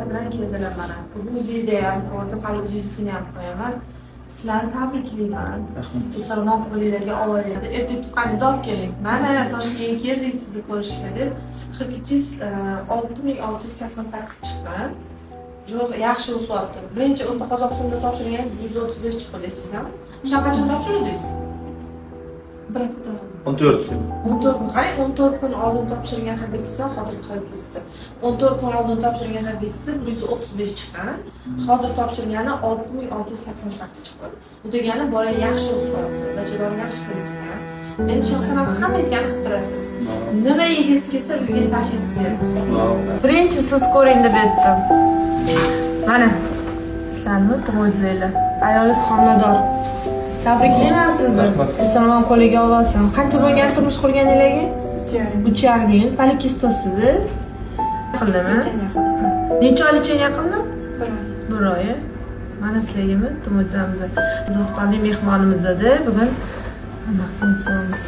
bilan keldilar mana. Bugun УЗИ da ham ko'rdim, hali УЗИ sini ham qo'yaman. Sizlarni tabriklayman. Sog'-salomat qo'linglarga olinglar. Erta tuqqaningizni olib keling. Mana Toshkentga keldik sizni ko'rishga deb. HGChingiz 6688 chiqqan. Yo'q, yaxshi o'syapti. Birinchi o'nta Qozog'istonda topshirganingiz 135 chiqdi deysizmi? O'shani qachon topshirdingiz? Bir hafta. 14 kun. 14 kun. Qarang, 14 kun oldin topshirgan HGCsi bilan hozirgi HGCsi. 14 kun oldin topshirgan HGCsi 135 chiqqan. Hozir topshirgani 6688 chiqqan. Bu degani bola yaxshi o'syapti. Bachadon yaxshi kirib. Endi Shohsanam, hamma aytganini qilib turasiz. Nima yegisi kelsa, uyga tashlaysiz endi. Birinchi siz ko'ring deb aytdim. Mana sizlarni mo'jizanglar. Ayolingiz homilador. Tabriklayman sizni. Rahmat. Salomat qo'liga olsin. Qancha bo'lgan turmush qurganinglarga? 3,5. 3,5 yil. Polikistozida. Qildimi? Necha oy лечение qildi? Bir oy. Bir oy. Mana sizlarga bitta mo'jizamiz. Qozog'istonlik mehmonimiz edi. Bugun mana mo'jizamiz.